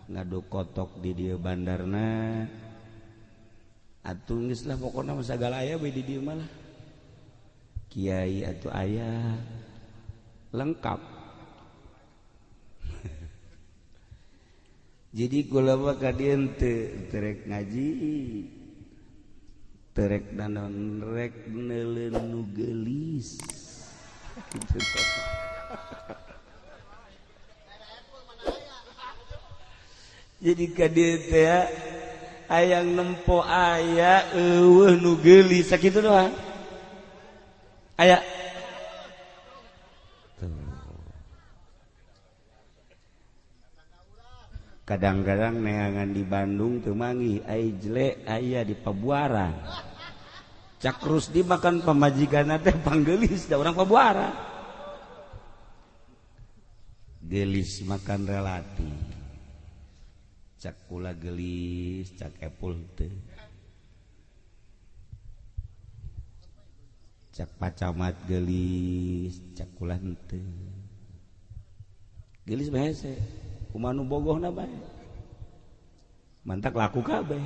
Ngadu kotok di dieu bandarna. Atuh geus lah pokona mah sagala aya we di dieu mah lah. Kiai atuh aya lengkap. Jadi kula mah ka dieu teu rek ngaji, teu rek naon, rek neuleun nu geulis. Jadi ka dieu teh hayang nempo aya eueuh nu geulis sakitu doang. Aya kadang-kadang neangan di Bandung teu manggih ai jelek aya di Pabuaran. Cak Rusdi makan pamajikanna teh panggelis da urang Pabuaran. Gelis makan relatif. Cak kula gelis, cak epul teu. Cak pacamat gelis, cak kula henteu. Gelis mah hese. Kumaha nu bogohna bae. Mantak laku kabeh.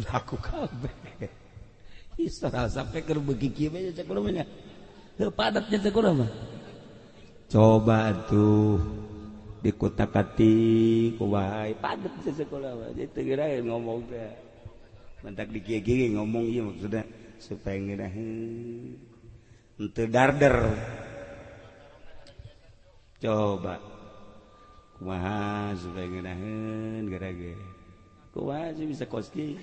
Laku kabeh. Isra sampai keur beuki kieu bae cek kula mah nya. Heuh padatnya cek kula mah. Coba tuh di kutak-katik kumaha padat cek kula mah. Jadi teu geura ngomong teh. Mantak di kieu-kieu ngomong ieu maksudna supaya ngeunaheun. Henteu darder. Coba kumaha supaya ngeunaheun gara-gara kumaha sih bisa koski.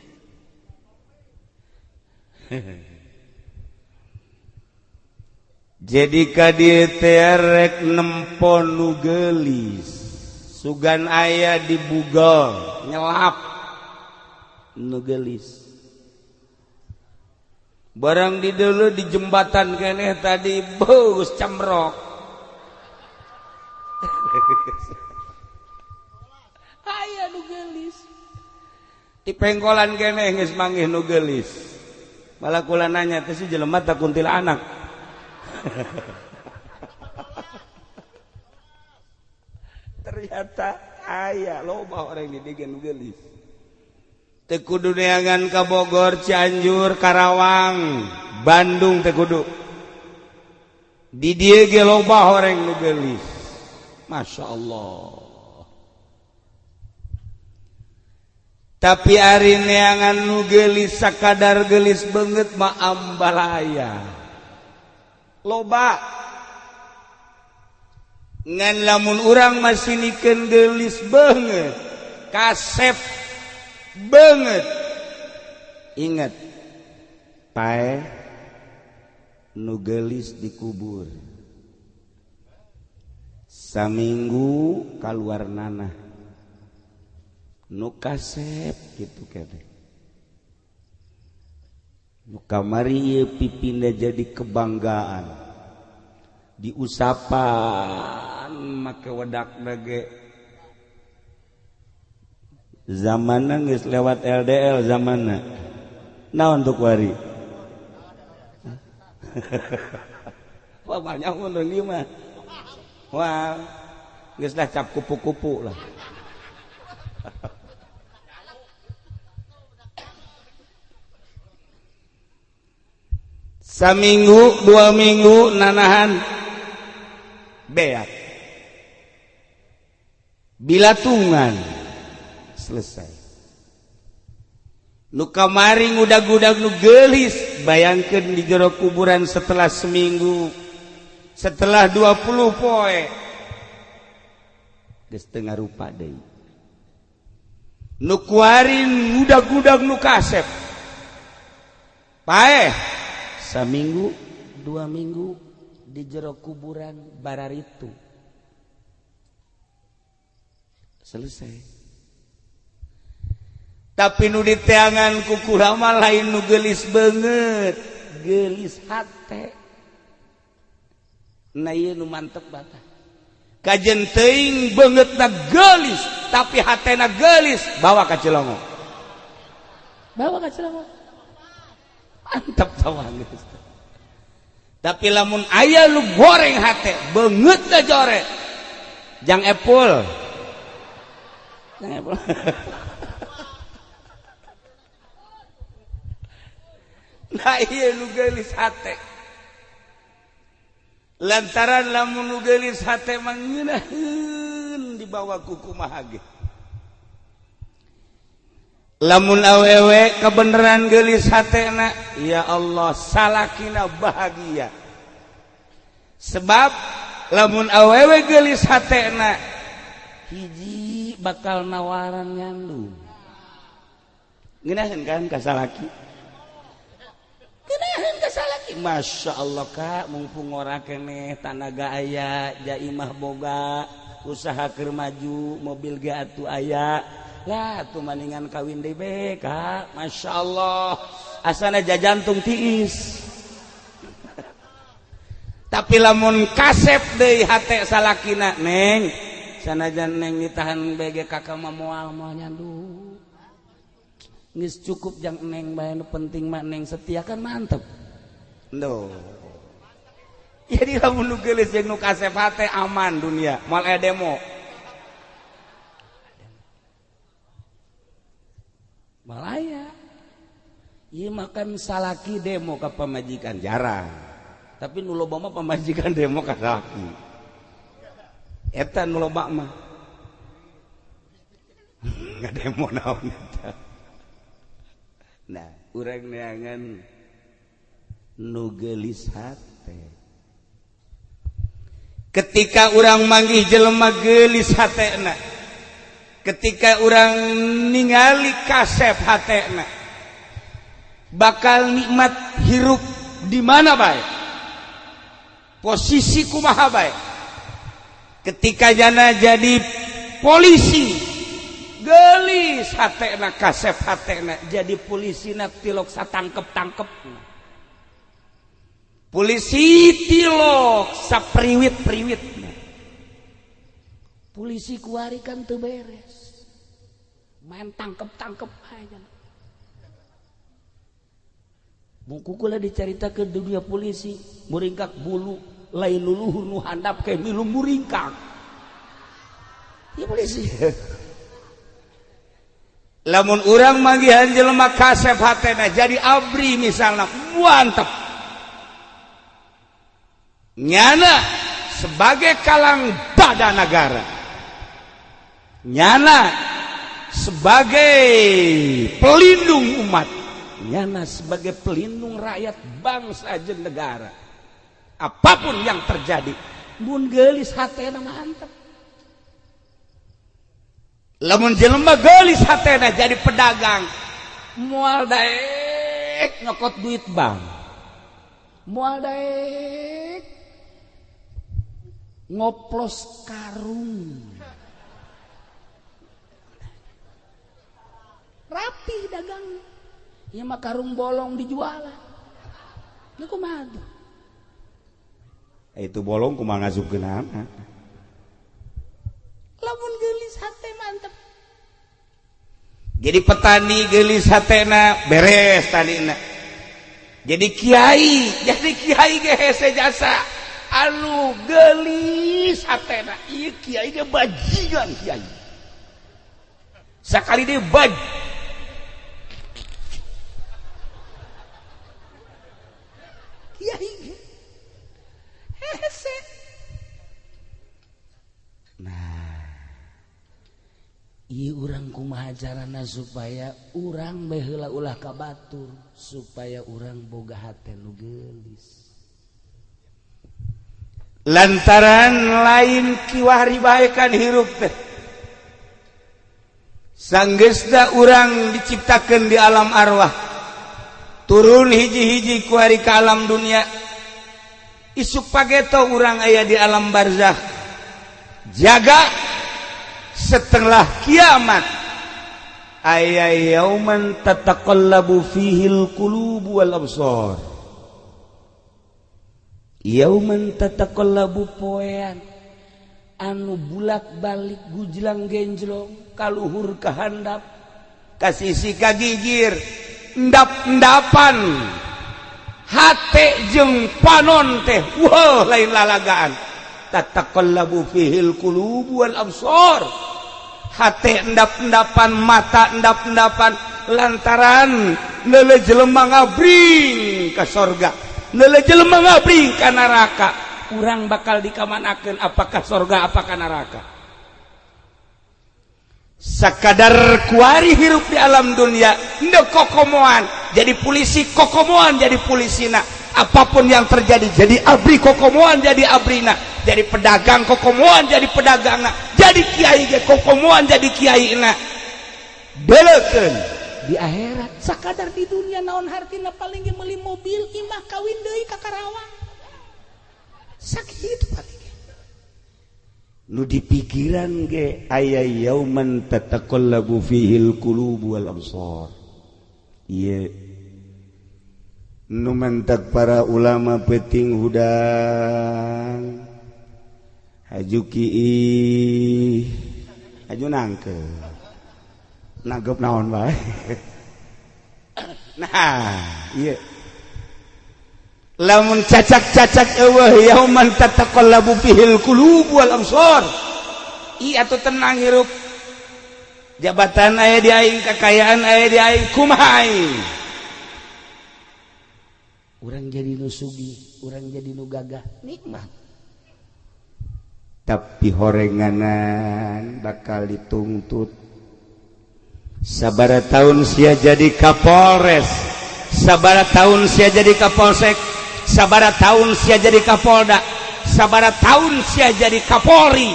Jadi ka dieu teh rek nempo nu geulis sugan aya di Google nyelap nu geulis barang di deuleu di jembatan keneh tadi beuh camrok. Aya nu geulis di pengkolan keneh geus manggih nu geulis. Malah kula nanya teh si jelema tah kuntilanak. Ternyata aya loba orang di dieu nu geulis. Teu kudu neangan ka Bogor, Cianjur, Karawang, Bandung teu kudu. Di dieu ge loba orang nu geulis. Masya Allah. Tapi ari neangan nu geulis sakadar geulis beungeut mah ambalaya. Loba. Ngan lamun urang masih nikeun geulis beungeut, kasep beungeut. Ingat, pae nu geulis dikubur. Saminggu kaluar nanah. Nu kasep gitu kene. Nu kamari ieu pipindah jadi kebanggaan. Diusapan make wedak ge. Zamanna geus lewat LDL zamanna. Naon tuk wari? Wah banyak mun ieu mah. Wah, geus lah cap kupu-kupu lah. Saminggu, 2 minggu nanahan beak. Bilatungan selesai. Nu kamari ngudag-gudag nu geulis, bayangkeun di jero kuburan setelah seminggu, setelah 20 poe geus teu ngarupa deui. Nu kuari ngudag-gudag nu kasep. Paeh saminggu, 2 minggu di jero kuburan bararitu. Selesai. Tapi nu diteangan ku kula mah lain nu geulis beungeut, geulis hate. Nah ieu nu mantep bata. Kajen teuing beungeutna geulis, tapi hatena geulis, bawa ka Cilongo. Bawa ka Cilongo. Mantap tawang geus. Tapi lamun aya lu goreng hate, beungeutna jore. Jang epul. Kang Epul. Nah iya nu geulis hate. Lantaran lamun nu geulis hate mah ngeunaheun dibawa ku kumaha ge. Lamun awewe kebeneran geulis hatena, ya Allah salakina bahagia. Sebab lamun awewe geulis hatena hiji bakal nawaran nyandung. Ngeunaheun kan ka salaki? Ngeunaheun ka salaki. Masya Allah kak, mumpung ora keneh tanaga aya, jaimah boga, usaha keur maju, mobil ge atuh aya. Lah tuh maningan kawin deui be kak, Masya Allah. Asana jajantung tiis. Tapi lamun kasep deui hate salakina, neng, sanajan neng ditahan bege kakak mah moal moal nyandu. Geus cukup jang neng bae nu penting mah neng setia kan mantep. Duh. Jadi lamun nu geulis jeung nu kasep hate aman dunia, moal aya demo. Malaya. Ieu makan salaki demo ka pamajikan jarang. Tapi nu loba mah pamajikan demo ka salaki. Eta nu loba mah. Ngademo naon eta. Nah, urang neangan nu geulis hate. Ketika urang manggih jelema geulis hatena, ketika urang ningali kasep hatena, bakal nikmat hirup di mana bae, posisi kumaha bae. Ketika jana jadi polisi, geulis hatena, kasep hatena, jadi polisi na tilok satangkep-tangkep, polisi tilok sapriwit-priwit. Polisi kuari kan teu beres, main tangkep-tangkep aja. Buku kula dicarita ke dunia polisi, muringkak bulu lain luluhur nu handap ke milu muringkak. Ya polisi. Lamun urang manggihan jelema kasep hatena jadi abri misalna, mantep. Nyana sebagai kalang badan negara, nyana sebagai pelindung umat, nyana sebagai pelindung rakyat bangsa jeung negara. Apapun yang terjadi, mun geulis hatena mantep. Lamun jelema geulis hatena jadi pedagang, moal daek nyokot duit bank, moal daek ngoplos karung, rapi dagang. Ieu mah karung bolong dijualan. Ieu kumaha tuh? Itu bolong kumaha ngasupkeunana? Lamun geulis hate mantep. Jadi petani geulis hatena beres tanina. Jadi kiai ge hese jasa. Anu geulis hatena, ieu kiai ge bajingan kiai. Sakali deui baj. Kiai ge hese. Nah, ieu urang kumaha carana supaya urang bae heula ulah ka batur, supaya urang boga hate nu geulis. Lantaran lain kiwari bae kan hirup teh. Sanggeusna urang diciptakeun di alam arwah, turun hiji-hiji kuari ka alam dunia. Isuk pageto urang aya di alam barzakh. Jaga setelah kiamat aya yauman tataqallabu fihil qulubu wal absar. Yauman tataqallabu poean anu bulak-balik gujlang genjlong kaluhur ka handap ka sisi ka gigir endap-endapan hate jeung panon teh wah lain lalagaan. Tataqallabu fihil qulubu wal absar. Hate endap-endapan, mata endap-endapan lantaran leule jelema ngabring ka sorga, leule jelema ngabring ka neraka. Urang bakal dikamanakeun, apakah sorga apakah neraka? Sakadar kuari hirup di alam dunia ndek kokomoan jadi polisi, kokomoan jadi polisina, apapun yang terjadi jadi abri kokomoan jadi abrina, jadi pedagang kokomoan jadi pedagangna, jadi kiai ge kokomoan jadi kiaina. Delekeun di akhirat sakadar di dunia naon hartina, paling ge meuli mobil, imah, kawin deui ka Karawang, sakitu paling. Nu di pikiran ge aya yauman tataqallabu fihil qulub wal absar. Ieu nu mentak para ulama peuting hudang haju kiih haju nangke nangkep naon bae. Nah ieu lamun cacak-cacak eueuh yauman tataqallabu fihil qulub wal absar. Ieu atuh tenang hirup, jabatan aya di aing, kekayaan aya di aing, kumaha aing urang jadi nu sugih, urang jadi nu gagah, nikmat. Tapi horenganan bakal dituntut. Sabara tahun sia jadi Kapolres, sabara tahun sia jadi Kapolsek, sabara tahun sia jadi Kapolda, sabara tahun sia jadi Kapolri,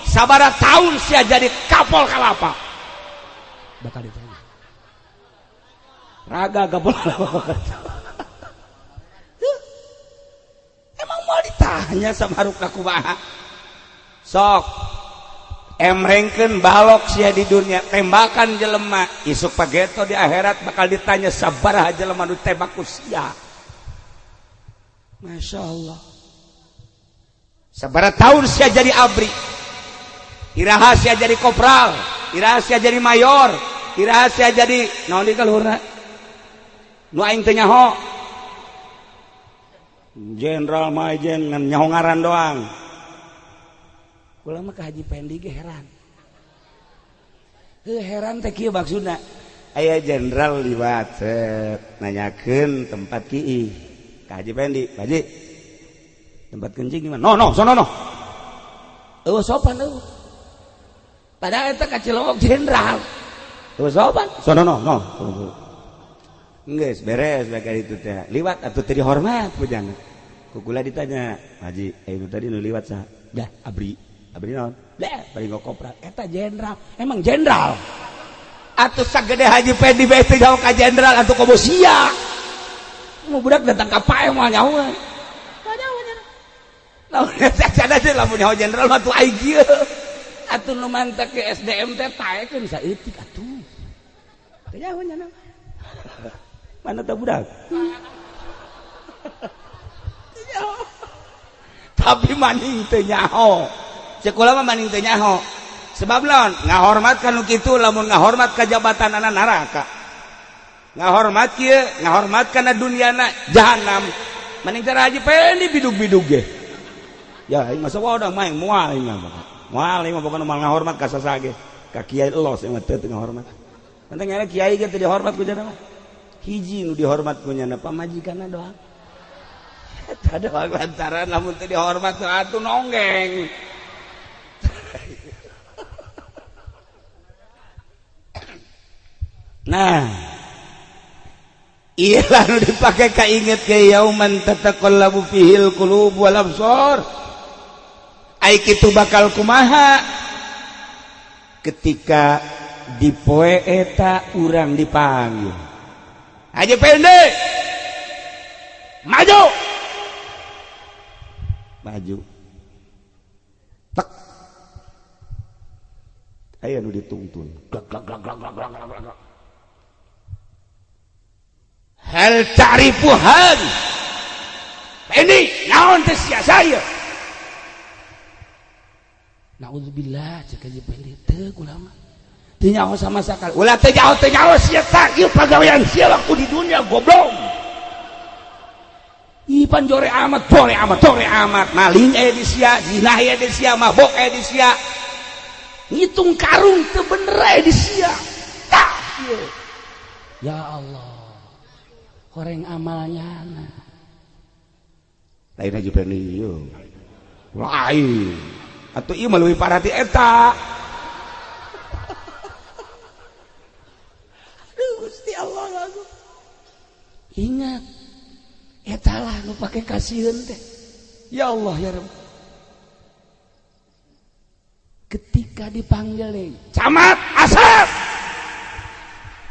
sabara tahun sia jadi Kapol Kalapa, bakal ditanya. Raga Kapol Kalapa. Emang mau ditanya sama haruk kumaha? Sok emrengkeun balok sia di dunia, tembakan jelema, isuk pageto di akhirat bakal ditanya sabaraha jelema nu tembak ku sia. Masya Allah. Sabaraha tahun sia jadi abri, iraha sia jadi kopral, iraha sia jadi mayor, iraha sia jadi naon di kaluhurna nu aing teu nyaho, jenderal majen ngan nyaho ngaran doang. Kula mah ka Haji Pendi ge heran. Heuh, heran teh kieu maksudna. Aya jenderal liwat set nanyakeun tempat kiih ka Haji Pendi, "Pak Haji, tempat kencing gimana?" "No, no, sono no." Eueuh sopan eueuh. Padahal eta ka Cilowok jenderal. Eueuh sopan, sono no, no. Geus beres bae ka ditu teh. Liwat atuh teu dihormat pujana. Ku kula ditanya, "Haji, itu tadi nu liwat saha?" "Dah, abri." "Abri naon?" "Dah, bari ngokoprak." Eta jenderal. Emang jenderal. Atuh sagede Haji Pendi bae teu jauh ka jenderal atuh komo sia. Mau budak datang ka pae moal nyahoan. Lamun eta teh lamun nyaho jenderal mah tuh aing kieu. Atuh nu mantak ke SDM teh taekeun saeutik atuh. Teu nyaho nya. Mana tah budak? Tapi maning teu nyaho. Sekolah mah maning teu nyaho. Sebab lawan ngahormat ka nu kitu, lamun ngahormat ka jabatan anak neraka. Ngahormat kieu, ngahormat kana duniana jahanam. Maning teh Haji Pendi bidug-bidug ge. Ya aing mah sawadang mah moal aing mah. Moal aing mah pokona moal ngahormat ka saha ge. Ka kiai los aing mah teu ngahormat. Penting aya kiai ge teu dihormat ku jana mah. Hiji nu dihormat ku nyana pamajikanna doang. Eta doang lantaran lamun teu dihormat atuh nonggeng. Nah, ieu nu dipake kainget ke yauman tataqallabu fihil qulub wal absar. Ai kitu bakal kumaha ketika di poe eta urang dipanggil. Haji Pendi, maju. Maju. Tek. Aya nu ditungtun. Glak glak glak glak glak glak glak. Hal ta'rifu hal ini naon teh sia saya. Nauzubillah cek Haji Pendi teu kula mah. Teu nyaho sama sakali. Ulah teu nyaho sia tah ieu pagawean sia waktu di dunia goblok. Ih pan jore amat, jore amat, jore amat. Maling aya di sia, zina aya di sia, mabok aya di sia. Ngitung karung teu bener aya di sia. Tah ieu. Ya Allah. Horeng amalnya. Lain Haji Pendi ieu. Lain. Atuh ieu mah leuwih parah ti eta. Aduh Gusti Allah lagu. Ingat eta lah nu pake kasieun teh. Ya Allah ya Rabb. Ketika dipanggil nih, camat Asep.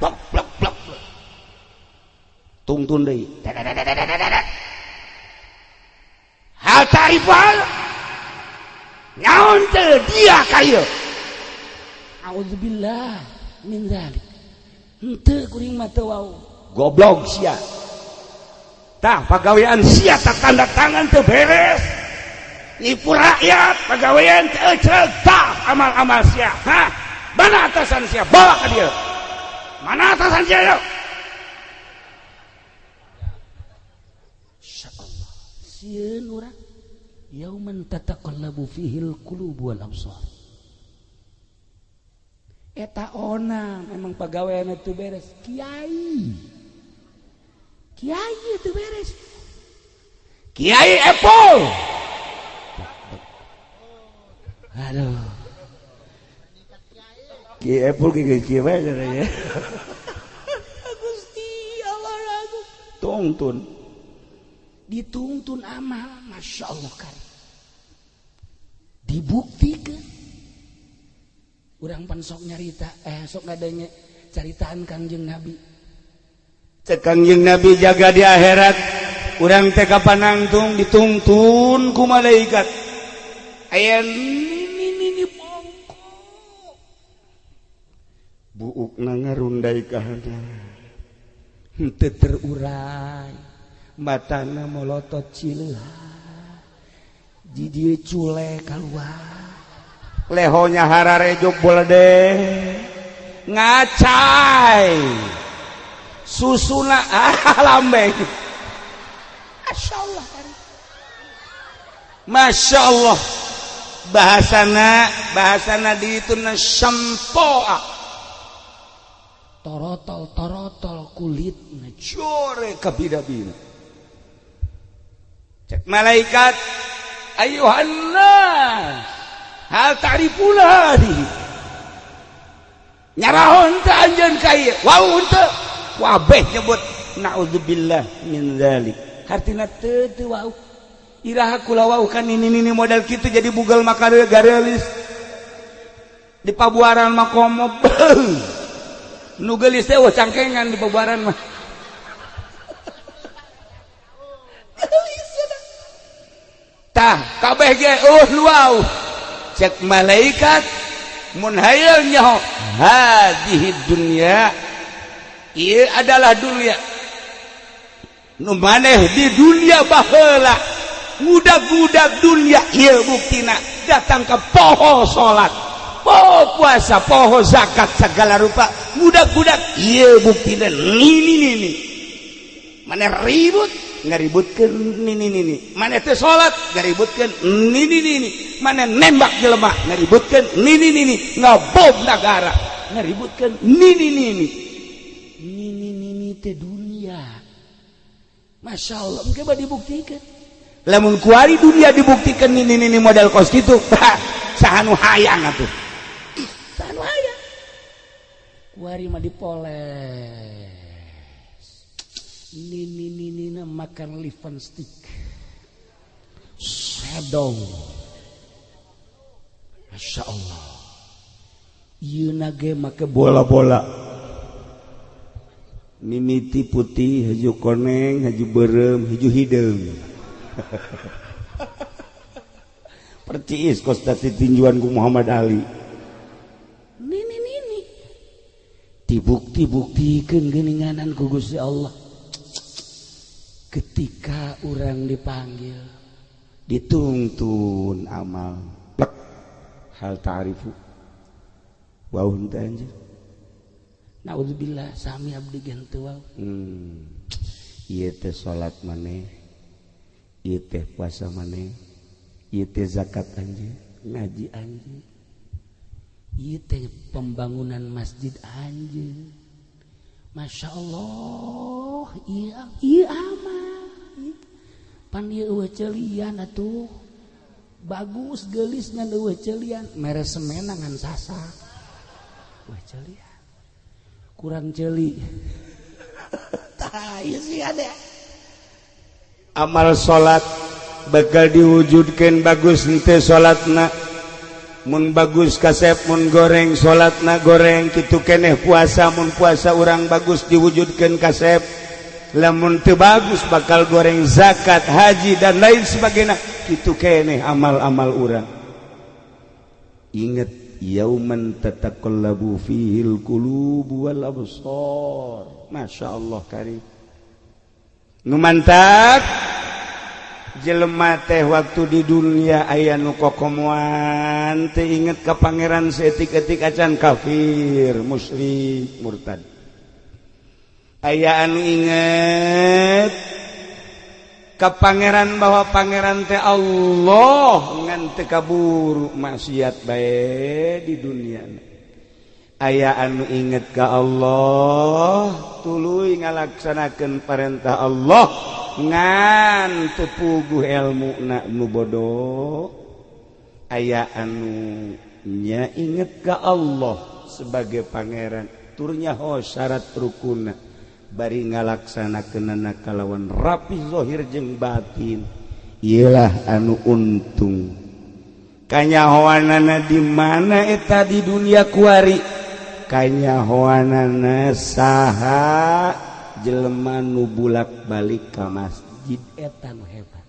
Blok blok blok. Tungtun deui. Hal ta'rifal. Nyaon teu dia ka ieu. Auzubillah min zalik. Henteu kuring mah teu wau. Goblok sia. Tah pagawean sia tak tanda tangan teu beres. Nipu rakyat pagawean teu ecreg tah amal-amal sia. Hah? Mana atasan sia? Bawa ka dieu. Mana atasan sia yeuh? Insyaallah. Sieun urang yauman tataqallabu fihil qulub wal absar. Eta ona memang pagawean teu beres. Kiai. Kiai itu beres. Kiai Apple. Aduh. Kiai Apple kiai kiai bae ya. Gusti Allah aku. Tungtun. Dituntun amal, Masya Allah kan. Dibuktikan. Urang pan sok nyarita, sok ngadenge caritaan Kangjeng Nabi. Cek Kangjeng Nabi jaga di akhirat, urang teh kapanangtung dituntun ku malaikat. Aya nini bongkok. Buukna ngarundai ka handap. Henteu terurai. Matana molotot cileuha. Di dieu cule kaluar. Lehonya hararejuk bolede. Ngacai. Susuna lambeng. Masya Allah. Masya Allah. Bahasana di itu na sampoa. Torotol torotol kulit na jore kabida-bida. Cek malaikat, ayuhannas, hal ta'rifuna hadhihi. Nyarahon teh anjeun ka ieu, wau teu. Wabeh nyebut naudzubillah min dzalik. Hartina teu teu wau. Iraha kula wau kan nini-nini modal kitu jadi bugal maka garelis. Di pabuaran mah komo. Nu geulis teh wah cangkengan di pabuaran mah. Geulis cenah. Tah kabeh ge eueuh nu wau. Cek malaikat mun hayang nyaho hadhihi dunya. Ieu adalah dunia. Nu maneh di dunia baheula ngudag-ngudag dunia ieu buktina datang ke poho salat, poho puasa, poho zakat segala rupa ngudag-ngudag ieu buktina nini nini. Maneh ribut ngaributkeun nini nini, maneh teu salat ngaributkeun nini nini, maneh nembak jelema ngaributkeun nini nini, ngabom nagara ngaributkeun nini nini. Nini nini teh dunia. Masya Allah, mungkin bah dibuktikan. Lamun kuari dunia dibuktikan nini nini model kos kitu, saha nu hayang atuh. Saha nu hayang. Kuari mah dipoles. Nini nini na makan liven stick. Shadow. Masya Allah. Ieu nage make bola-bola. Mimiti putih, haju koneng, haju berem, haju hideung. Perciis kos tadi tinjuan ku Muhammad Ali. Nini nini. Dibukti-buktikeun geuninganan ku Gusti Allah. Ketika urang dipanggil, dituntun amal. Plek. Hal ta'rifu. Wau henteu anjeun. Naudzubillah sami abdi ge henteu wau. Ieu teh salat maneh, ieu teh puasa maneh, ieu teh zakat anjeun, ngaji anjeun. Ieu teh pembangunan masjid anjeun. Masya Allah, ieu ieu amal. Pan ieu eueuh ceulian atuh. Bagus geulis ngan eueuh ceulian, mere semena ngan sasak. Eueuh ceulian. Kurang ceuli. Tah ieu sih ada. Amal salat bakal diwujudkeun bagus henteu salatna. Mun bagus kasep, mun goreng salatna goreng, kitu keneh puasa, mun puasa urang bagus diwujudkeun kasep, lamun teu bagus bakal goreng zakat, haji dan lain sebagainya, kitu keneh amal-amal urang. Ingat yauman tataqallabu fihil qulubu wal absar. Masya Allah karim. Nu mantak jelema teh waktu di dunia aya nu kokomoan teu inget ka pangeran saeutik-eutik acan, kafir, musyrik, murtad. Aya anu inget ka pangeran bahwa pangeran teh Allah ngan teu kaburu maksiat bae di dunia. Aya anu inget ka Allah tuluy ngalaksanakeun parentah Allah ngan teu puguh elmuna, nu bodoh. Aya anu nya inget ka Allah sebagai pangeran tur nyaho syarat rukuna bari ngalaksanakeunana kalawan rapi zahir jeung batin, iyalah anu untung. Kanyahoanana di mana eta di dunia kuari? Kanyahoanana saha jelema nu bulak-balik ka masjid, eta nu hebat.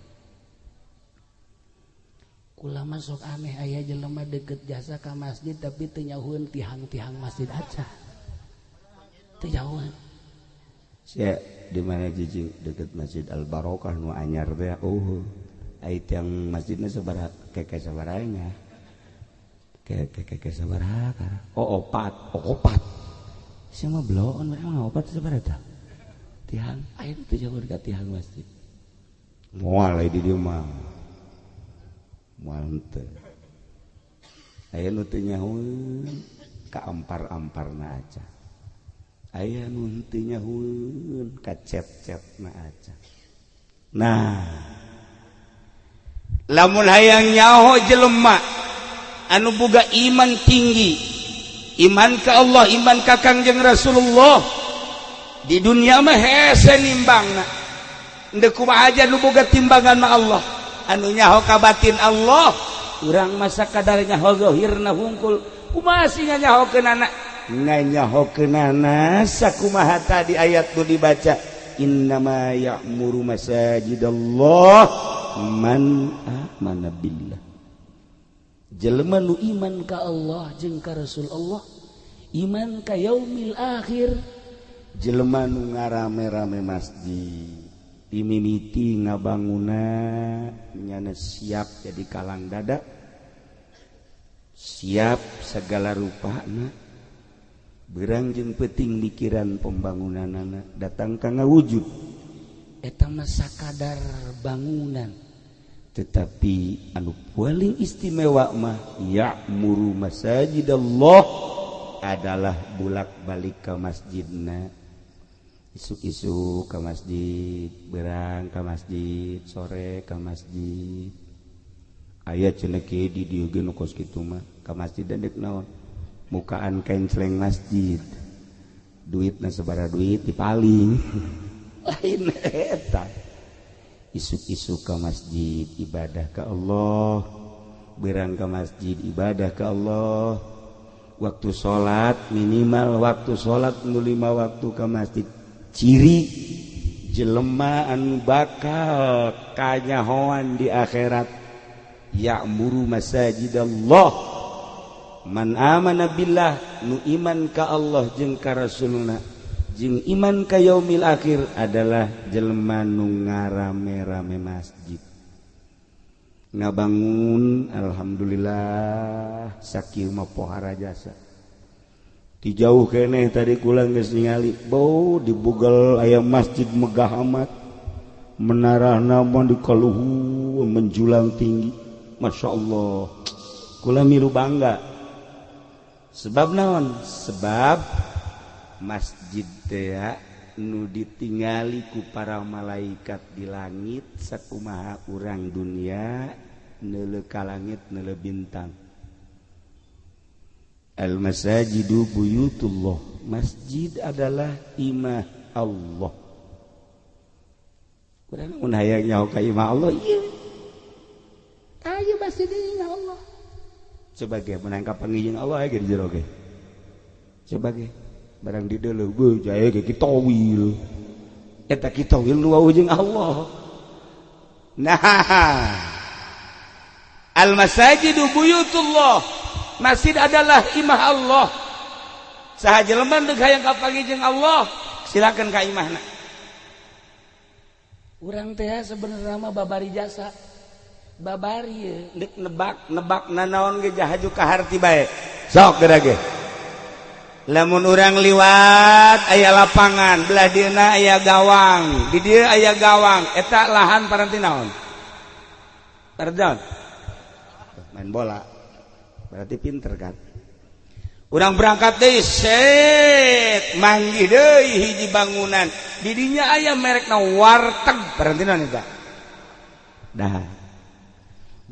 Kula masuk aneh aya jelema deket jasa ka masjid tapi teu nyahueun tihang-tihang masjid aja. Teu nyahueun. Sia di mana jijing deket Masjid Al Barokah nu anyar teh? Oh, ai tiang masjidna sabaraha keke sabaraha nya? Keke keke sabaraha? Oh, opat, oh, opat. Sia mah bloon emang opat sabaraha tah? Tihang, aya nu teu jauh ka tihang masjid. Moal di dieu mah. Moal henteu. Aya nu teu nyahueun ka ampar-amparna aca. Aya nu henteu nyahueun ka cet-cetna aca. Nah, lamun hayang nyaho jelema anu boga iman tinggi, iman ka Allah, iman ka Kangjeng Rasulullah, di dunia mah hese nimbangna. Endek kumaha aja nu boga timbangan mah Allah, anu nyaho ka batin Allah. Urang masa kadar nyaho zahirna hungkul, kumaha sih nyahokeunana? Nganyahokeunana sakumaha tadi ayat nu dibaca, innama ya'muru masajidallah man amana billah. Jelema nu iman ka Allah jeung ka Rasul Allah, iman ka yaumil akhir, jelema nu ngarame-rame masjid dimimiti ngabanguna nyana siap jadi kalang dada, siap segala rupana, berang jeung peuting mikiran pembangunanana datang ka ngawujud. Eta mah sakadar bangunan. Tetapi anu paling istimewa mah ya'muru masajidallah adalah bulak-balik ke masjidna, isuk-isuk ke masjid, berang ke masjid, sore ke masjid. Aya cenah kieu di dieu ge nu kos kitu mah ka masjid dan dek naon, mukaan kencleng masjid, duitna sabaraha duit dipaling. Lain eta. Isuk-isuk ke masjid ibadah ke Allah, berang ke masjid ibadah ke Allah, waktu salat minimal waktu salat nu 5 waktu ke masjid. Ciri jelema anu bakal kanyahoan di akhirat, ya'muru masajidallah man amana billah, nu iman ka Allah jeung ka Rasulna jeung iman ka yaumil akhir adalah jelema nu ngarame-rame masjid, ngabangun. Alhamdulillah sakieu mah pohara jasa. Ti jauh keneh tadi kula geus ningali bau di Bugel aya masjid megah amat, menarana mah di kaluhur menjulang tinggi. Masya Allah, kula milu bangga. Sebab naon? Sebab masjid teh nu ditingali ku para malaikat di langit sakumaha urang dunia neuleuh ka langit neuleuh bintang. Al masajidu buyutullah. Masjid adalah imah Allah. Urang mun hayang nyaho ka imah Allah ieu. Ayo masjid imah Allah. Coba ge menangkap pangijing Allah ge di jero ge. Coba ge barang di deuleuh beuh jae ge kitowil. Eta kitowil nu wau jeung Allah. Nah, al masajidu buyutullah. Masjid adalah imah Allah. Saha jelema deuk hayang kapanggih jeung Allah, silakan ka imahna. Urang teh sebenarnya mah babari jasa. Babari deuk nebak nanaon ge jahaju ka harti bae. Sok geura ge. Lamun urang liwat aya lapangan, belah dieuna aya gawang, di dieu aya gawang, eta lahan paranti naon? Paranti main bola. Berarti pinter kan? Urang berangkat deui set manggih deui hiji bangunan. Di dinya aya merekna warteg, paranti naon eta? Dah.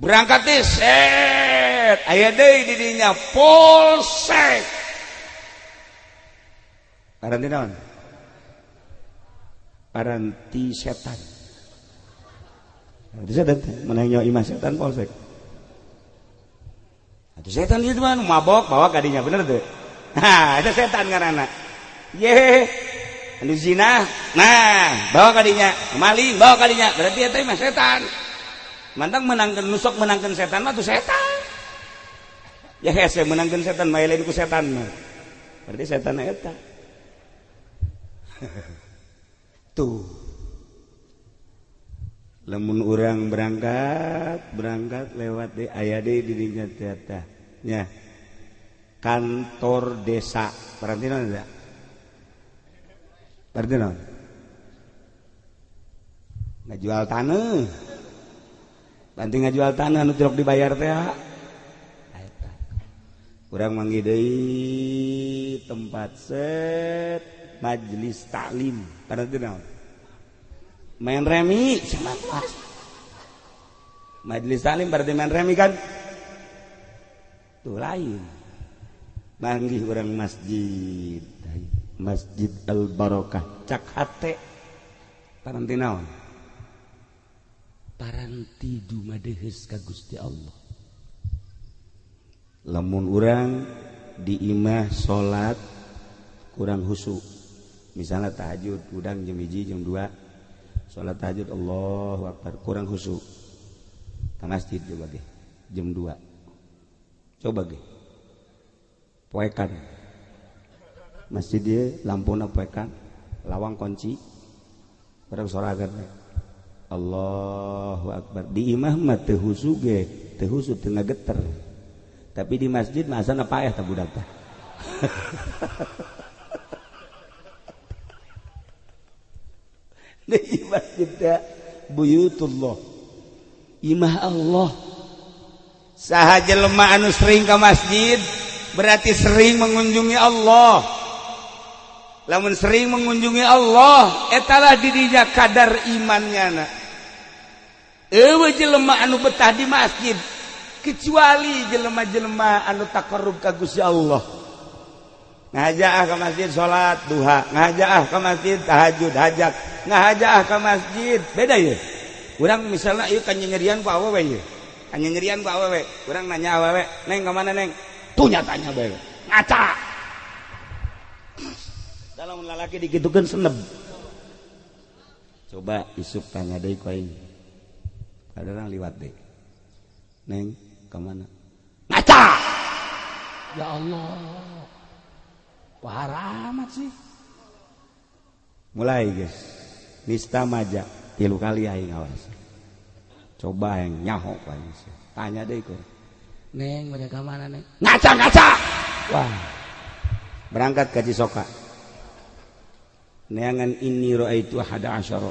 Berangkat deui set aya deui di dinya polsek. Paranti naon? Paranti setan. Paranti setan menang nyawa imah setan polsek. Itu setan itu mah mabok bawa kadinya bener tuh. Nah, itu setan ngaranna. Ye, anu zina, nah bawa kadinya, maling bawa kadinya, berarti eta mah setan. Mantang menangkeun nusok menangkeun setan mah tuh setan. Ya hese menangkeun setan mah lain ku setan mah. Berarti setan eta. Tuh. Lamun urang berangkat lewat di aya deui di dinya teh nya. Kantor desa. Berarti naon eta? Berarti naon? Ngajual taneuh. Banting ngajual tanah anu tilok dibayar teh. Eta. Urang manggih deui tempat set majelis taklim. Berarti naon? Main remi sama kelas. Majelis taklim berarti main remi kan? Tuh lain. Manggih orang masjid. Masjid Al Barokah cak hate. Paranti naon? Paranti dumadeheus ka Gusti Allah. Lamun urang di imah salat kurang khusyuk. Misalnya tahajud udang jam 1 jam 2 salat tahajud Allahu Akbar kurang khusyuk. Ka masjid coba ge jam 2. Coba ge. Poekan. Masjid dia lampuna poekan, lawang kunci. Urang soragan Allahu Akbar. Di imah mah teu khusyuk ge, teu khusyuk teu ngageter. Tapi di masjid mah asana paeh tah budak teh. Di masjid teh buyutullah. Imah Allah. Saha jelema anu sering ka masjid berarti sering mengunjungi Allah. Lamun sering mengunjungi Allah, etalah didinya kadar imannya na. Eueuh jelema anu betah di masjid kecuali jelema-jelema anu taqarrub ka Gusti Allah. Ngajaah ka masjid salat duha, ngajaah ka masjid tahajud hajat, ngajaah ka masjid beda ye. Urang misalnya ieu kan nyerian ku awewe ye. Kan nyerian ku awewe, urang nanya awewe, "Neng ka mana neng?" Tuh nyatanya bae. Ngaca. Dalam lalaki dikitukeun seneb. Coba isuk tanya deui ku aing. Ada orang liwat deui. Neng, ka mana? Ngaca. Ya Allah. Wah, amat sih. Mulai guys. Nista maja 3 kali aing awas. Coba aing nyaho ku aing. Tanya deui ku. Neng, mereka mana neng? Ngaca, ngaca. Wah. Berangkat ke Cisoka. Neangan inni ra'aitu ahada asyara.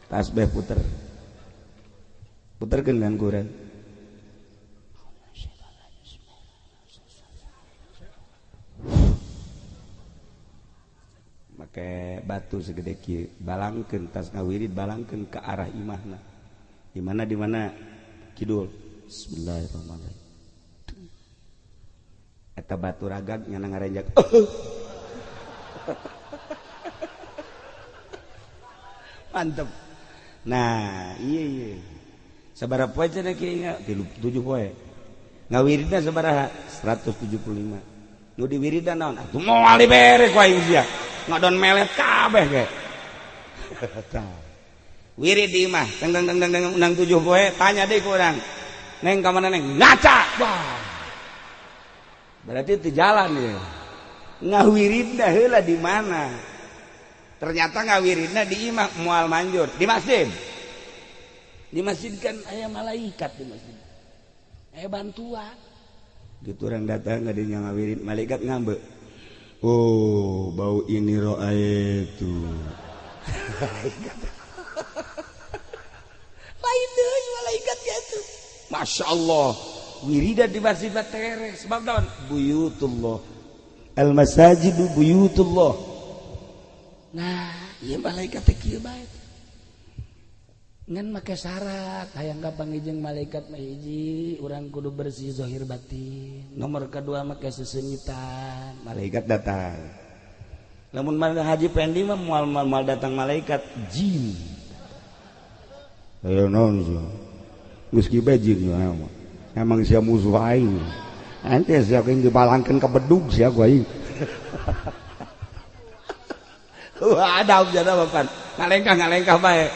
Tasbih puter. Puterkeun kan kurang. Make batu segede kieu, balangkeun tas ngawirid balangkeun ke arah imahna. Di mana di mana? Kidul. Bismillahirrahmanirrahim. Eta batu ragag nyana ngarenjak. Mantep. Nah, iya iya. Sabaraha poe cenah kieu nya? 7 poe. Ngawiridna sabaraha? 175. Nu diwiridan naon? Atuh moal dibere ku aing sia. Ngadon melet kabeh ge. Wirid di imah, teng teng teng teng undang 7 poe, tanya deui ku urang. Neng ka mana neng? Ngaca. Wah. Berarti itu jalan ya. Ngawiridna heula di mana? Ternyata ngawiridna di imah moal manjur, di masjid. Di masjid kan aya malaikat di masjid. Aya bantuan. Gitu orang datang ngadinya ngawirid, malaikat ngambek. Oh, bau ini roa itu. Lain deui malaikat gitu. Masya Allah. Wiridan di masjid mah tereh sebab naon? Buyutullah. Al masajidu buyutullah. Nah, ieu malaikat teh kieu bae. Ngan make syarat hayang kapanggih jeung malaikat mah hiji, urang kudu bersih zahir batin. Nomor kedua make sesenyitan, malaikat datang. Lamun Haji Pendi mah moal datang malaikat, jin. Ayo naon sia? Geus kieu bae jin mah. Emang sia musuh aing. Ente sia jeung dibalangkeun ka bedug sia ku aing. Wah, ada jada bapan. Ngalengkah-ngalengkah bae.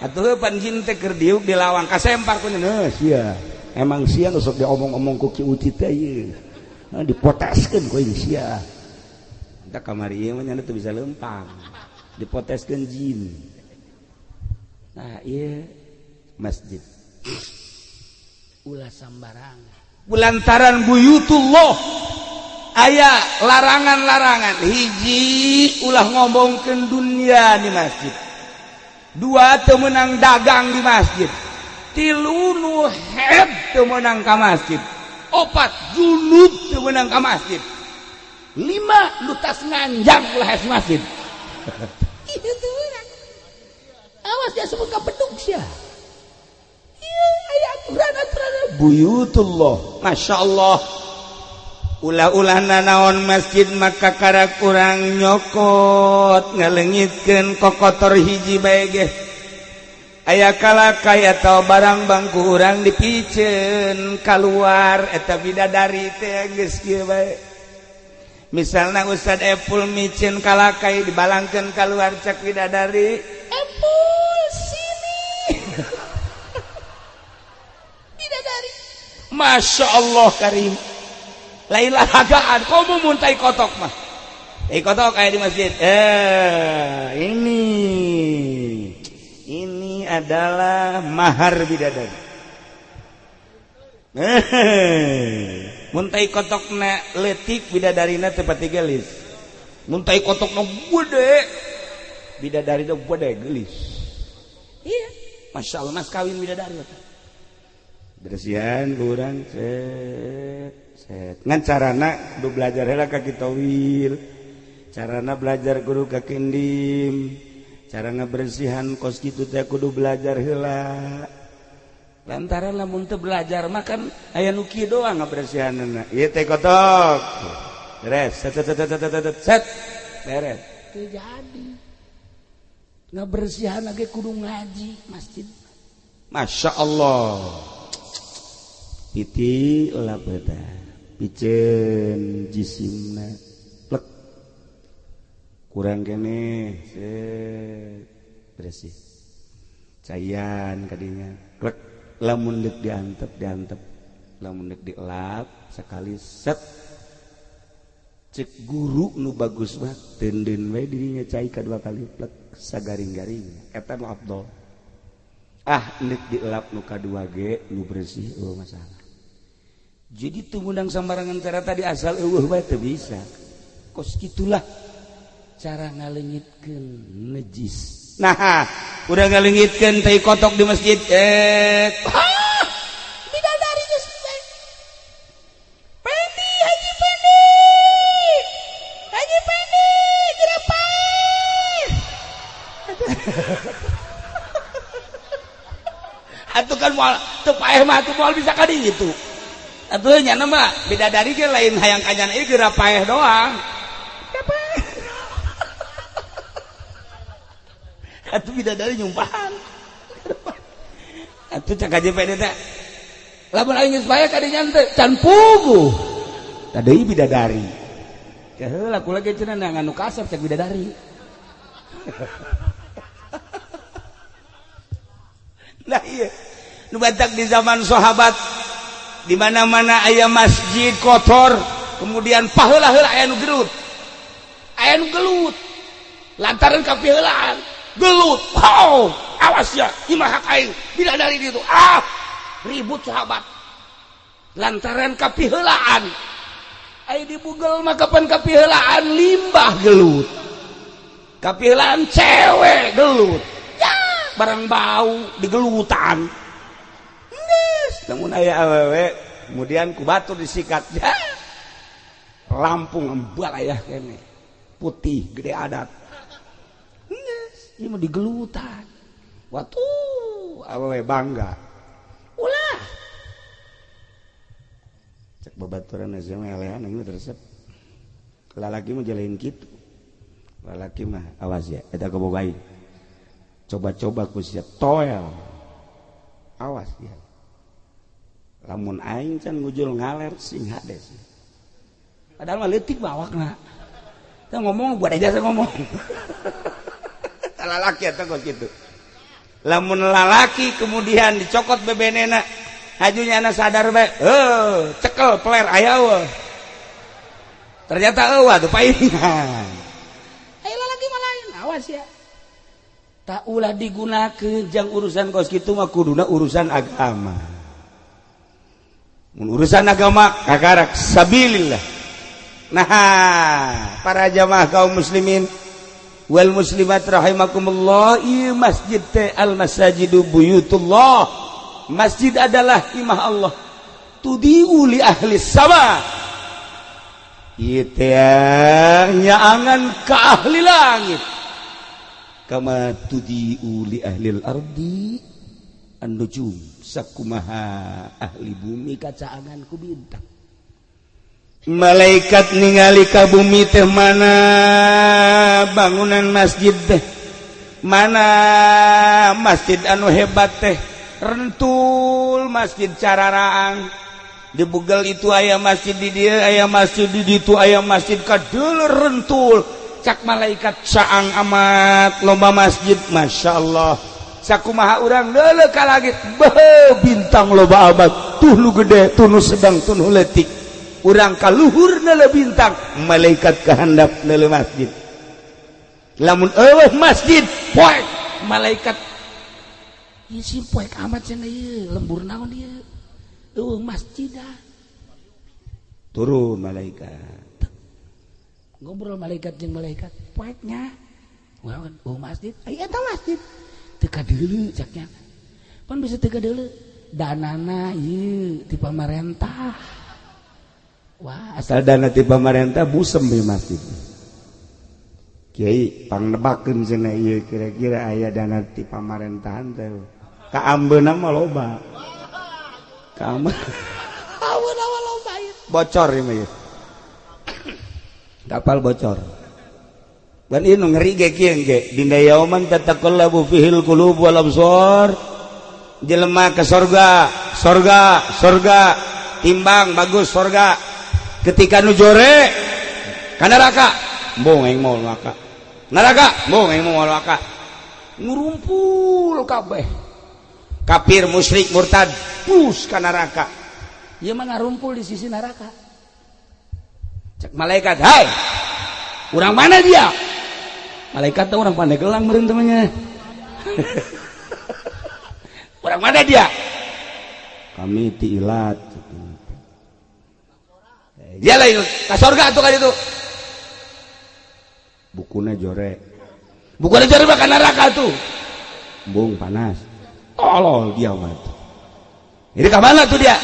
Atuh pan jin teh keur diuk di lawang kasempar ku nya sia. Emang sia nu sok diomong-omong ku Ki Uci teh ieu. Dipoteskeun ku aing sia. Entah kamari ieu mah nya teu bisa leumpang. Dipoteskeun jin. Nah, ieu masjid. Ulah sambarangan. Lantaran buyutullah aya larangan-larangan. Hiji ulah ngomongkeun dunia di masjid. Dua teu meunang dagang di masjid. Tilu nu heb teu meunang ka masjid. Opat junub teu meunang ka masjid. Lima nu tas nganjang ulah es masjid. Ieu teu meunang. Awas dia sebut ka bedug sia. Ieu aya aturan-aturan buyutullah. Masya Allah. Ulah-ulah nanaon masjid maka karak urang nyokot ngalengitkeun kokotor hiji bae ge. Aya kalakai atau barang bangku urang dipiceun kaluar eta bidadari teh geus kieu bae. Misalna Ustad Epul miceun kalakai dibalangkeun kaluar cek bidadari, Epul sini. Bidadari. Masya Allah karim. Lain lalagaan, kamu muntai kotok mah. Tai kotok kayak di masjid. Ini adalah mahar bidadari. Muntai kotokna leutik bidadarina teu pati geulis. Muntai kotokna gede, bidadarina gede geulis. Iya, Masya Allah mas kawin bidadari eta. Bersihan kurang set set. Ngan carana kudu belajar heula ka Kitowil. Carana belajar kudu ka Kindim. Cara ngabersihan kos kitu teh kudu belajar heula. Lantaran lamun teu belajar mah kan aya nu kieu doang ngabersihanna. Ieu teh kotok. Beres set set set set set set. Beres. Teu jadi. Ngabersihan ge kudu ngaji masjid. Masya Allah. Piti lap eta. Piceun jisimna plek. Kurang keneh set bersih. Cayan kadinya plek. Lamun deuk diantep diantep. Lamun deuk dielap sekali set. Cek guru nu bagus mah teunden we dirinya cai kadua kali plek sagaring-garing. Eta nu afdol. Ah deuk dielap nu kadua ge nu bersih eueuh masalah. Jadi teu ngundang sambarangan cara tadi asal eueuh bae teu bisa. Kos kitulah cara ngaleungitkeun najis. Nah, udah ngaleungitkeun tai kotok di masjid. Bidadari geus bae. Pendi, Haji Pendi. Haji Pendi, geura pae. Atuh kan moal teu paeh mah atuh moal bisa ka ditu. Atuh nya mah bidadari ge lain hayang kanyan ieu geura paeh doang. Atuh bidadari nyumpahan. Atuh cak KJPD teh. Lamun aing geus paeh ka dinya teh can puguh. Tah deui bidadari. Heula kula ge cenah anu kasar cak bidadari. Nah iya, nu batak di zaman sahabat di mana-mana aya masjid kotor, kemudian paheula-heula aya nu gerut. Aya nu gelut. Lantaran kapiheulaan, gelut. Oh, awas ya, imah hak aing, bidadari ditu. Ah, ribut sahabat. Lantaran kapiheulaan. Aya dibugel mah kapan kapiheulaan limbah gelut. Kapiheulaan cewek gelut. Barang bau digelutan. Geus, lamun aya awewe kemudian ku batur disikat. Ya. Lampung embal aya kene. Putih gede adat. Geus, ieu mah digelutan. Watuh, awewe bangga. Ulah. Cek babaturan SMA elehan ieu resep. Lalaki mah jalain kitu. Lalaki mah awas ya, eta kaboga aing. Coba-coba ku siap toel. Awas ya. Lamun aing can ngujul ngaler sing hades. Padahal mah leutik bawakna. Teu ngomong buat aja saya ngomong. Lalaki eta kok kitu. Lamun lalaki kemudian dicokot bebenena, hajunya anak sadar bae, heuh, cekel peler aya eueuh. Ternyata eueuh atuh paingan. Aya lalaki mah lain, awas ya. Tak ulah digunakeun jang urusan kos kitu mah kuduna urusan agama. Mun urusan agama kakarak sabilillah. Nah, para jamaah kaum muslimin wal muslimat rahimakumullah, ieu masjid teh al masajidu buyutullah. Masjid adalah imah Allah. Tudiu li ahli sama. Ieu teh nyaangan ka ahli langit. Kama tudiu li ahlil ardi an-nujum, sakumaha ahli bumi kacaangan ku bintang. Malaikat ningali ka bumi teh mana bangunan masjid teh, mana masjid anu hebat teh, rentul masjid cararaang. Di Bugel itu aya masjid, di dieu aya masjid, di ditu aya masjid, kadeuleu rentul. Cak malaikat caang amat lomba masjid, masya Allah. Sakumaha urang leuleuh ka langit, beuh bintang loba amat, tuh nu gede, tuh nu sedang, tuh nu leutik. Urang ka luhur neuleuh bintang, malaikat kahandap neuleuh masjid. Lamun eueuh masjid, poek malaikat. Ieu si poek amat cenah ieu, lembur naon ieu? Eueuh masjid dah. Turun malaikat. Ngobrol malaikat jeung malaikat, poeknya. Oh masjid, ai eta masjid. Teu kadeuleu caknya. Pan bisa teu kadeuleu. Danana ieu ti pamarentah. Wah, asal dana ti pamarentah busem di masjid. Kiai pangnebakeun cenah ieu kira-kira aya dana ti pamarentahan teh. Ka ambeuna mah loba. Ka ambeuna mah loba ieu. Bocor ieu mah ieu. Kapal bocor. Dan ini ngeri ge kieu ge dina yauman tataqallabu fihil qulub wal absar. Jelema ke sorga, sorga, sorga, timbang bagus sorga. Ketika nu jore ka neraka, embung aing mau neraka. Neraka, embung aing mau neraka. Ngurumpul kabeh. Kafir, musyrik, murtad, pus ka neraka. Ieu mah ngarumpul di sisi neraka. Cek malaikat, hai, orang mana dia? Malaikat tuh orang Pandeglang meureun temannya. Orang mana dia? Kami ti ilat. Dia lain ka surga tuh kan itu. Bukuna jore. Bukuna jore mah ka neraka tuh. Embung panas. Tolol dia mah. Jadi ka mana tuh dia?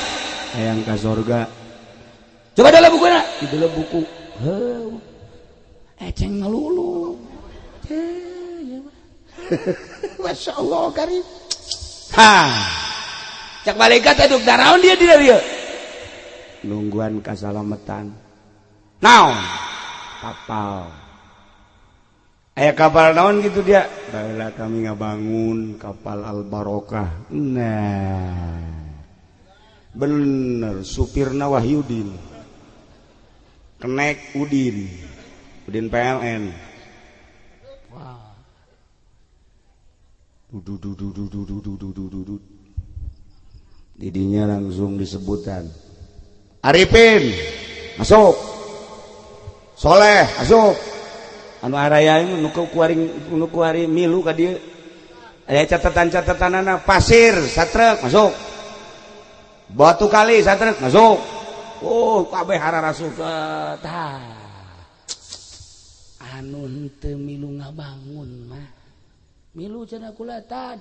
Hayang ka surga. Coba dalam bukunya, di dalam buku. Heuh. Eceng ngelulu. Masya Allah karim. Ha. Cak malaikat aduk daraon dia di dieu. Nungguan kasalamatan. Naon? Kapal. Aya kapal naon gitu dia? Baheula kami ngabangun kapal Al Barokah. Nah. Bener supirna Wahyudin. Kenek Udin. Udin PLN. Wah. Dudu. Didinya langsung disebutan. Arifin masuk. Soleh masuk. Anu araya nu kuari milu ka dieu. Aya catatan-catatanana pasir satrek masuk. Batu kali satrek masuk. Oh, kabeh hararasup tah. Anu henteu milu ngabangun mah. Milu cenah kula tad.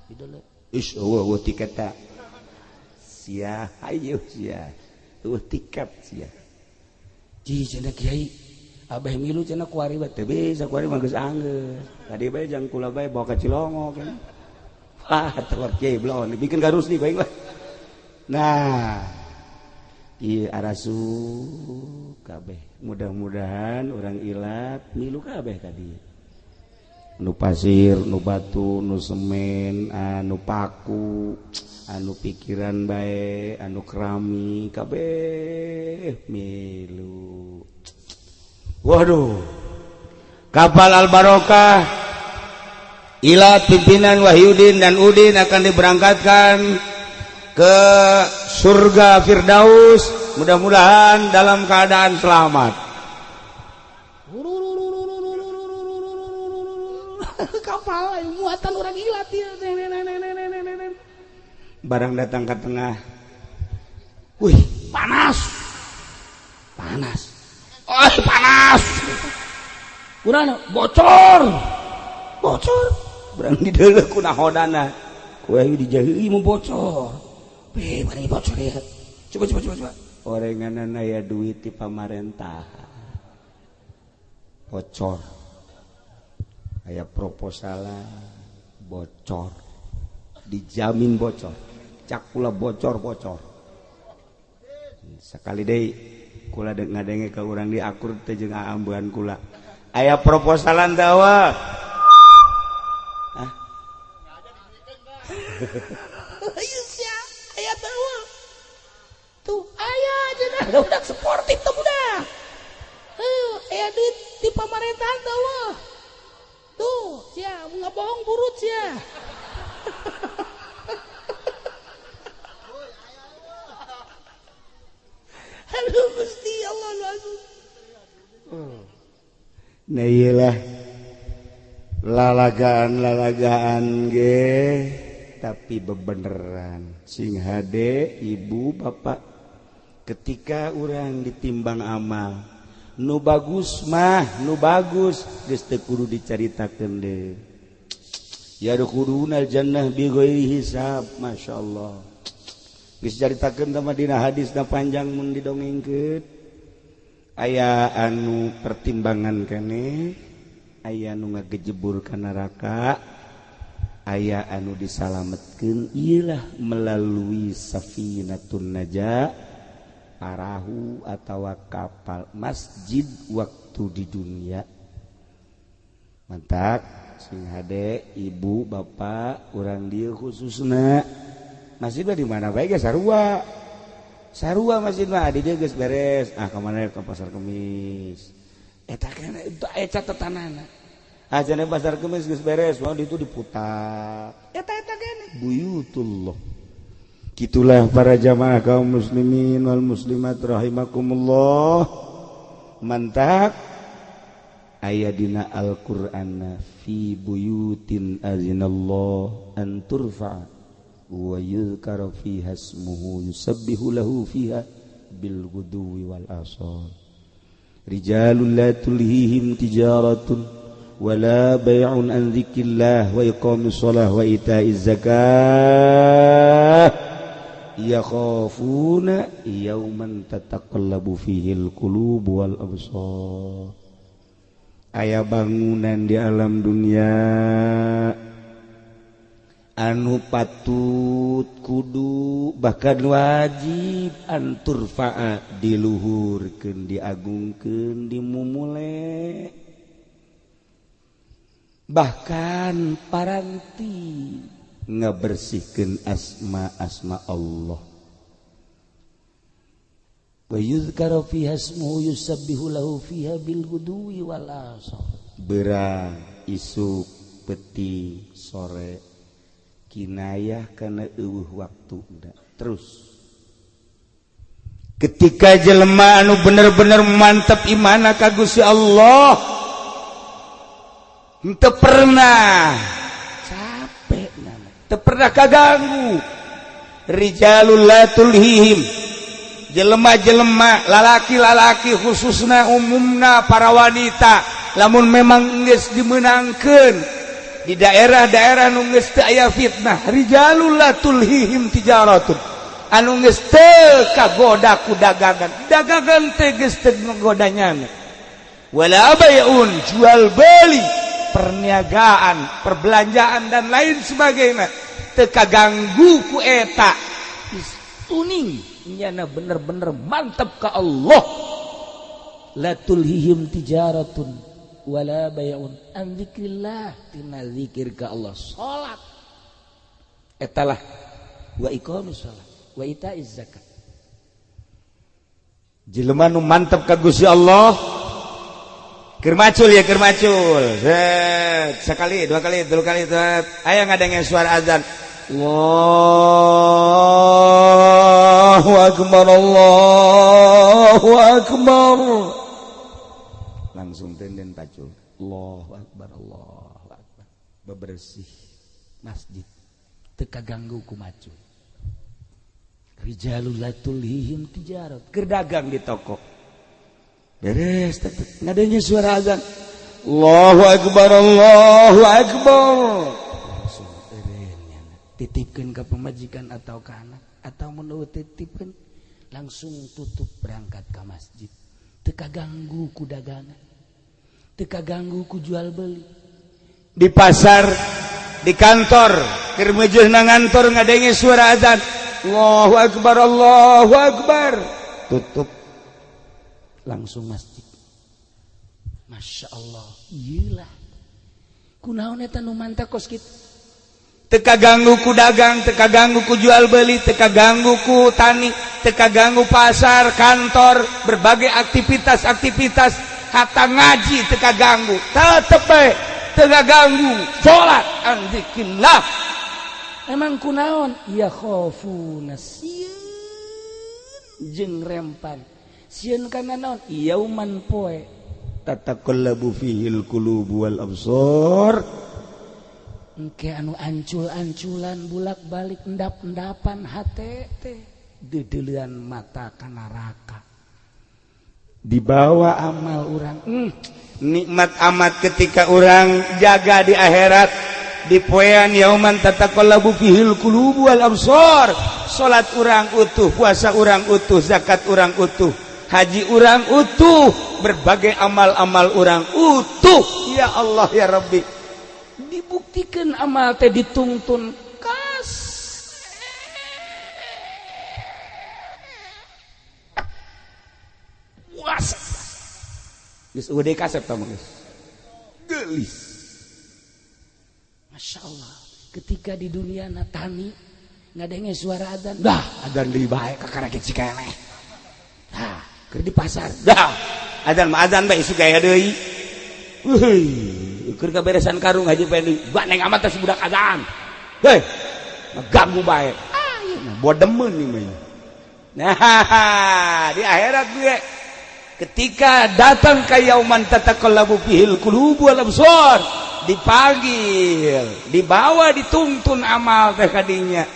Dideuleu. Ish eueuh tiket ta. Sia, hayu sia. Eueuh tiket sia. Ji cenah kiai abah milu cenah kuari bae teu bisa kuari mah geus anggeus. Tadi bae jang kula bae bawa ka Cilongo kan. Wah, teu kiai belon dibikin ka Rusdi bae lah. Nah, ieu arasu kabeh. Mudah-mudahan urang ilat milu kabeh tadi. Nu pasir, nu batu, nu semen, anu paku, anu pikiran bae, anu kerami kabeh milu. Waduh, kapal Al Barokah ila pimpinan Wahyudin dan Udin akan diberangkatkan ke surga Firdaus, mudah-mudahan dalam keadaan selamat. Kapal muatan orang ilat ya. Barang datang ke tengah, wih panas, panas. Oh, panas. Kurang bocor. Bocor. Berang dideuleuh ku nahodana. Ku aing dijaheui mun bocor. Beh, barang bocor ya. Coba coba coba coba. Orenganana aya duit ti pamarentah. Bocor. Aya proposal bocor. Dijamin bocor. Cak kula bocor-bocor. Sekali deui kula ngadenge ka urang di akur teh jeung aambean kula. Aya proposalan dawa. Hah? Ayo sia, aya dawa. Tuh aya cenah budak sportif tuh budak. Heuh, aya duit di pamerintahan dawa. Tuh, sia ngabohong burut sia. Aduh Gusti Allah lu. Nah iyalah lalagaan-lalagaan ge tapi bebeneran sing hade ibu bapak ketika urang ditimbang amal nu bagus mah nu bagus geus teu kudu dicaritakeun deui ya dukhulunal jannah bi ghairi hisab masyaallah. Geus caritakeun teh dina hadisna panjang mun didongengkeun aya anu pertimbangan keneh aya anu ngagejebur ka neraka aya anu disalametkeun ieulah melalui safinatun najah parahu atawa kapal masjid waktu di dunia. Mantak sing hade ibu bapak urang dieu khususna masjid mah di mana bae ge sarua. Sarua masjid mah di dieu geus beres. Ah ka mana ke pasar Kemis. Eta kana aya catatanana. Ah cenah pasar Kemis geus beres, wah ditu diputar. Eta eta kene buyutullah. Kitulah para jamaah kaum muslimin wal muslimat rahimakumullah. Mantak aya dina Al-Qur'an fi buyutin azinallah an turfa wa yuzkara fiha ismuhu yusabbihu lahu fiha bil ghuduwi wal asal rijalun la tulhihim tijaratun wala bay'un an dzikrillah wa iqamis shalah wa ita'iz zakah yakhafuna yawman tataqallabu fihi al qulub wal absar. Aya bangunan di alam dunia anu patut, kudu, bahkan wajib an turfa'a, diluhurkeun, diagungkeun, dimumule, bahkan paranti ngabersihkeun asma-asma Allah. Wa yuzkaru fiha ismuhu yusabbihu lahu fiha bil ghuduwi wal asal. Berang, isuk, peuting, sore, kinayah karena euweuh waktu terus. Ketika jelema anu bener-bener mantap imana ka Gusti Allah, henteu pernah capek, teu pernah kaganggu. Rijalul la tulhihim, jelema-jelema, lalaki-lalaki khususna, umumna para wanita, lamun memang geus dimenangkeun di daerah-daerah nu geus teu aya fitnah, rijalul la tulhihim tijaratun, anu geus teu kagoda ku dagangan, dagangan teh geus teu ngagodanya, wala bai'un, jual beli, perniagaan, perbelanjaan, dan lain sebagainya teu kaganggu ku eta. Tuning nyana bener-bener mantap ka Allah. La tulhihim tijaratun wala bay'un an dzikrillah, tina zikir ka Allah, salat etalah, wa iqamis salat wa itaiz zakat. Jelema nu mantep ka Gusti Allah keur macul ya, keur macul, set, sekali, dua kali, tiga kali, set, aya ngadenge suara azan, Allahu akbar, Allahu akbar, langsung tenden pacul, Allahu akbar, Allahu akbar, bebersih masjid, teu kaganggu ku macul. Rijalul la tulhihim tijarat, keur dagang di toko, beres, ngadenge suara azan, Allahu akbar, Allahu akbar, langsung eureun, titipkeun ka pamajikan atau ka anak, atau mun titipkeun langsung tutup, berangkat ke masjid, teu kaganggu ku dagangan, teu kaganggu ku jual beli. Di pasar, di kantor, keur meujeuhna ngantor, ngadenge suara azan, Allahu akbar, Allahu akbar, tutup, langsung masjid. Masya Allah, iyalah kunaon eta nu mantap kos kitu. Teu kaganggu ku dagang, teu kaganggu ku jual beli, teu kaganggu ku tani, teu kaganggu pasar, kantor, berbagai aktivitas-aktivitas, hatta ngaji teu kaganggu, tetep bae teu kaganggu salat, an dzikrillah. Emang kunaon? Ya khofuna, sieun jeung rempan, sieun kana naon? Yauman, poe, tataqallabu fihil qulubu wal absar. Engke anu ancul-anculan, bulak-balik, endap-endapan hate teh, dedeulean mata ka neraka, dibawa amal urang. Nikmat amat ketika orang jaga di akhirat, di poean yauman tataqallabu fihil qulubu wal absar. Salat urang utuh, puasa urang utuh, zakat urang utuh, haji urang utuh, berbagai amal-amal urang utuh. Ya Allah, ya Rabbi, dibuktikan amal teh ditungtun kas. Was geus eueuh kasep tah geus geulis. Masya Allah, ketika di dunia na tani ngadenge suara adzan, dah adzan deui bae, kakara ge cikeneh. Tah keur di pasar, dah adzan mah adzan bae, isuk gaya deui. Weuh, keur kaberesan karung haji pendi, baneng amat teh budak azan. Hei, ngaganggu bae. Ah, ieu mah bodemeun ieu mah. Nah, di akhirat gue ketika datang ke yauman tataqallabu fihil qulubu wal absar, dipanggil, dibawa, dituntun amal teh kadinya.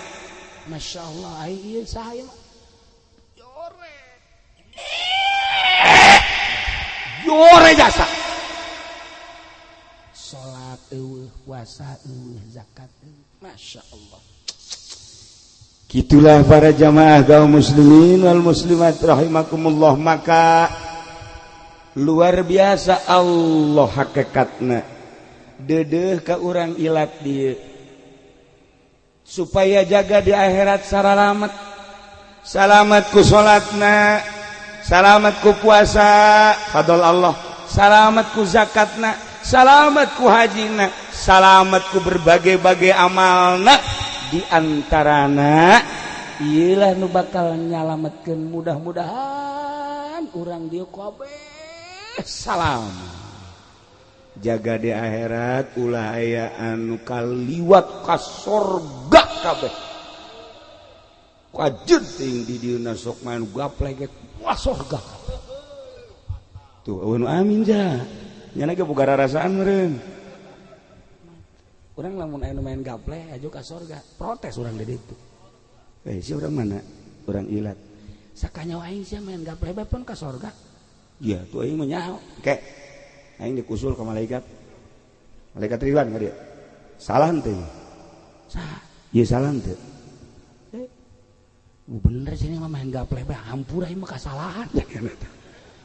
Masya Allah, ai ieu saha ieu mah? Jore. Jore jasa. Salat eueuh, puasa eueuh, zakat eueuh. Masya Allah. Gitulah para jamaah kaum muslimin wal muslimat rahimakumullah. Maka Luar biasa Allah hakikatna dedeh ka urang ilat dieu supaya jaga di akhirat saralamet. Salamat ku salatna, salamat ku puasa fadl Allah, salamat ku zakatna, salamat ku hajina, salamat ku berbagai-bagai amalna. Di antarana iyalah nu bakal nyalametkeun, mudah-mudahan urang dieu kabeh salam jaga di akhirat, ulah aya anu kaliwat ka sorga kabeh. Kajeun teuing di dieu sok main gaplek ge wah sorga kabeh. Tuh eueuh nu amin ja. Nya ge boga rarasaan meureun. Urang lamun aya nu main gaplek aju ka sorga, protes urang di ditu. Eh si urang mana? Urang ilat. Sakanyawa aing sia main gaplek bae pun ka sorga. Iya, tuh aing mah nyaho. Ke aing dikusul ke malaikat. Malaikat Ridwan ka dia. Salah henteu? Salah. Ieu salah henteu? Bener sini mah main gaplek bae hampura ieu mah kasalahan.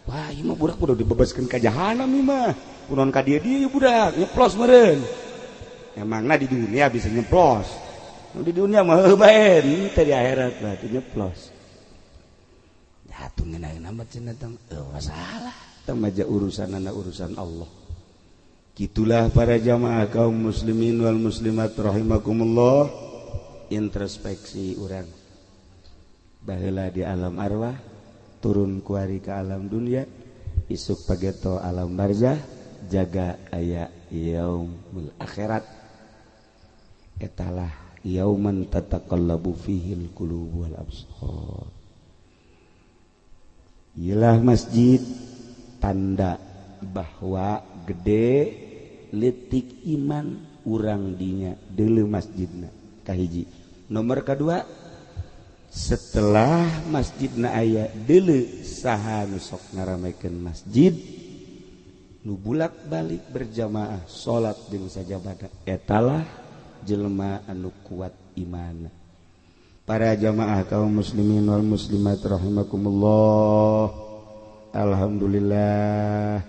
Wah, ieu mah budak udah dibebaskeun ka jahanam ieu mah. Kunaon ka dieu dieu budak nyeplos meureun. Emangna di dunia bisa nyeplos. Di dunia mah heuh bae, teu di akhirat mah teu nyeplos. Atuh ngeunah amat cenah tong masalah. Tong aja urusanana urusan Allah. Gitulah para jamaah kaum muslimin wal muslimat rahimakumullah. Introspeksi urang. Baheula di alam arwah, turun kuari ke alam dunia, isuk pageto alam barzah, jaga aya yaumul akhirat. Etalah yauman tataqallabu fihil qulub wal absar. Iyalah masjid tanda bahwa gede letik iman urang dinya deuleu masjidna kahiji. Nomor kedua, setelah masjidna aya deuleu saha nu sok ngaramekeun masjid, nu bulak-balik berjamaah salat jeung sajabada, etalah jelema anu kuat iman. Para jamaah kaum muslimin wal muslimat rahimakumullah. Alhamdulillah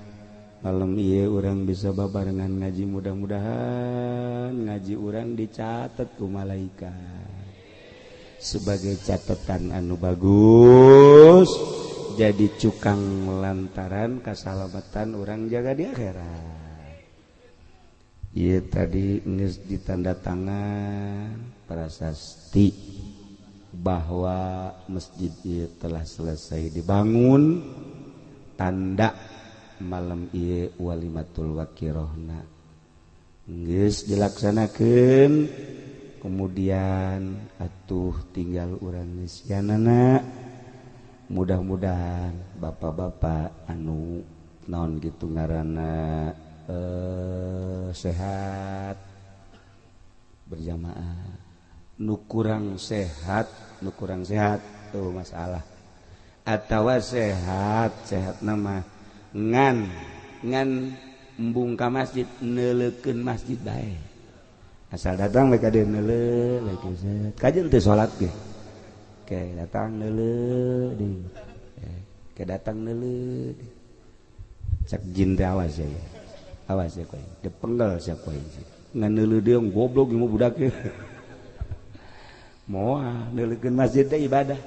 malam ieu urang bisa babarengan ngaji, mudah-mudahan ngaji urang dicatat ku malaikat sebagai catatan anu bagus, jadi cukang lantaran kasalamatan urang jaga di akhirat. Ieu tadi geus ditanda tangan prasasti bahwa masjid ieu telah selesai dibangun, tanda malam ieu walimatul wakirohna geus dilaksanakeun. Kemudian atuh tinggal urang ngeusianana, mudah-mudahan bapak-bapak anu naon gitu ngaranna sehat berjamaah, nu kurang sehat, nu kurang sehat tuh masalah, atawa sehat sehat nama ngan ngan embung ka masjid neuleukeun masjid bae, asal datang mereka dia neuleuh lagi kajen teu salat ge ke datang neuleuh deui ke datang neuleuh cek jin teh awas ya, awas ya kowe dipenggal sia kowe ngan neuleuh deui goblok ieu mah budak moal neuleukeun masjid teh ibadah,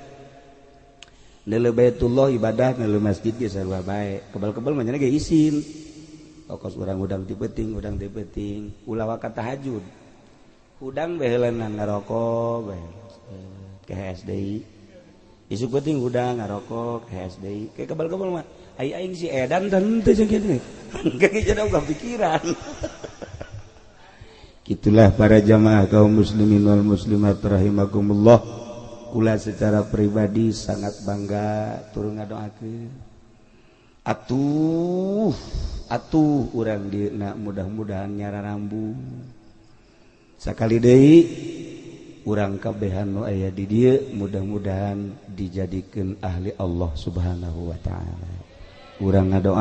neuleuh Baitullah ibadah, neuleuh masjid ge sarua bae. Kebal-kebal mah nya ge isin okos urang udang ti peuting, udang ti peuting ulah waka tahajud, hudang baheulana ngarokok bae ke SDI, isuk peuting hudang ngarokok ke SDI, ke kebal-kebal mah ai aing si edan teu jeung kitu ge jadi ogah pikiran. Gitulah para jamaah kaum muslimin wal muslimat rahimakumullah. Kula secara pribadi sangat bangga turun ngadoakeun. Atuh atuh urang dieuna mudah-mudahan nyararambu. Sakali deui urang kabehan nu aya di dieu mudah-mudahan dijadikeun ahli Allah Subhanahu wa taala. Urang ngadoa